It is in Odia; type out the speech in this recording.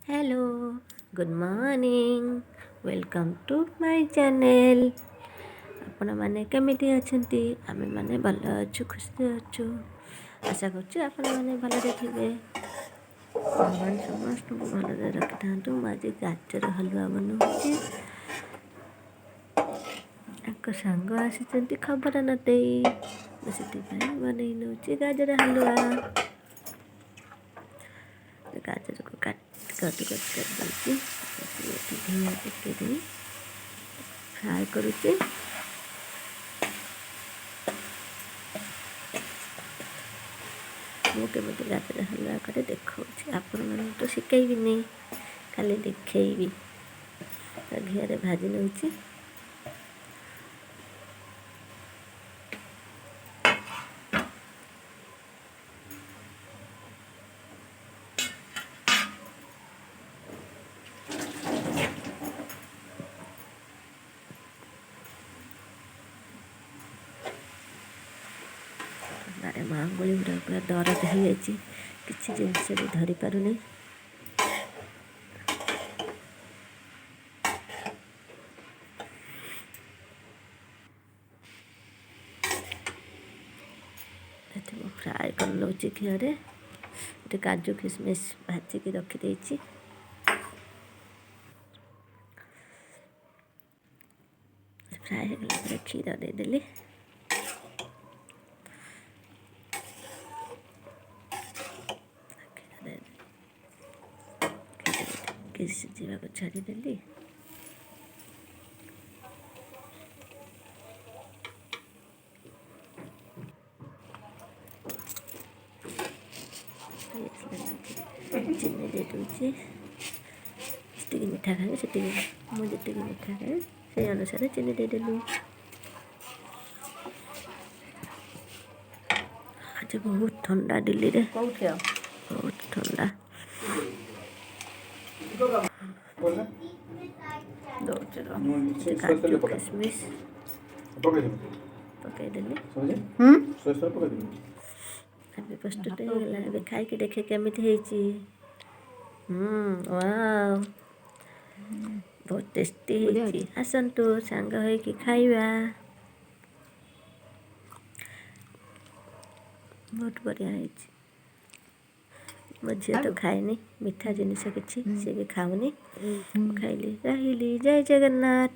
Hello, good morning, welcome to my channel. ଆପଣମାନେ କେମିତି ଅଛନ୍ତି? ଆମେମାନେ ଭଲ ଅଛୁ, ଖୁସିରେ ଅଛୁ। ଆଶା କରୁଛୁ ଆପଣମାନେ ଭଲରେ ଥିବେ। ଭଗବାନ ସମସ୍ତଙ୍କୁ ଭଲରେ ରଖିଥାନ୍ତୁ। ମୁଁ ଆଜି ଗାଜର ହାଲୁଆ ବନାଉଛି। ତାଙ୍କ ସାଙ୍ଗ ଆସିଛନ୍ତି ଖବର ନ ଦେଇ, ମୁଁ ସେଥିପାଇଁ ବନେଇ ନେଉଛି ଗାଜର ହାଲୁଆ। ଗାଜରକୁ କାଟି କଦୁକସ କରିଦେଉଛି। ଏଠି ଘିଅ ଟିକେ ଦେଇ ଫ୍ରାଏ କରୁଛି। ମୁଁ କେମିତି ଗାଜର ହାଲୁଆ କରେ ଦେଖାଉଛି, ଆପଣମାନଙ୍କୁ ତ ଶିଖେଇବିନି, ଖାଲି ଦେଖେଇବି। ଘିଅରେ ଭାଜି ନେଉଛି। ଥଣ୍ଡାରେ ମୋ ଆଙ୍ଗୁଳି ଗୁଡ଼ା ପୁରା ଦରଜ ହେଇଯାଇଛି, କିଛି ଜିନିଷ ବି ଧରିପାରୁନି। ଏଠି ମୁଁ ଫ୍ରାଏ କରିନେଉଛି ଘିଅରେ। ଏଠି କାଜୁ କିସମିସ୍ ଭାଜିକି ରଖିଦେଇଛି। ଫ୍ରାଏ ହେଇଗଲା ପରେ କ୍ଷୀର ଦେଇଦେଲି। ଟିକେ ସିଝିବାକୁ ଛାଡ଼ିଦେଲି। ଚିନି ଦେଇଦେଉଛି। ଯେତିକି ମିଠା ଖାଇବେ ସେତିକି, ମୁଁ ଯେତିକି ମିଠା ଖାଏ ସେଇ ଅନୁସାରେ ଚିନି ଦେଇଦେଲି। ଆଜି ବହୁତ ଥଣ୍ଡା ଦିଲ୍ଲୀରେ, ବହୁତ ଥଣ୍ଡା। କାଜୁ କିସମିସ୍ ପକାଇଦେଲି। ଏବେ ପ୍ରସ୍ତୁତ ହେଇଗଲା। ଏବେ ଖାଇକି ଦେଖେ କେମିତି ହେଇଛି। ୱାଓ, ବହୁତ ଟେଷ୍ଟି ହେଇଛି। ଆସନ୍ତୁ ସାଙ୍ଗ ହେଇକି ଖାଇବା। ବହୁତ ବଢ଼ିଆ ହେଇଛି। ମୋ ଝିଅ ତ ଖାଏନି ମିଠା ଜିନିଷ କିଛି, ସେ ବି ଖାଉନି। ମୁଁ ଖାଇଲି। ରହିଲି, ଜୟ ଜଗନ୍ନାଥ।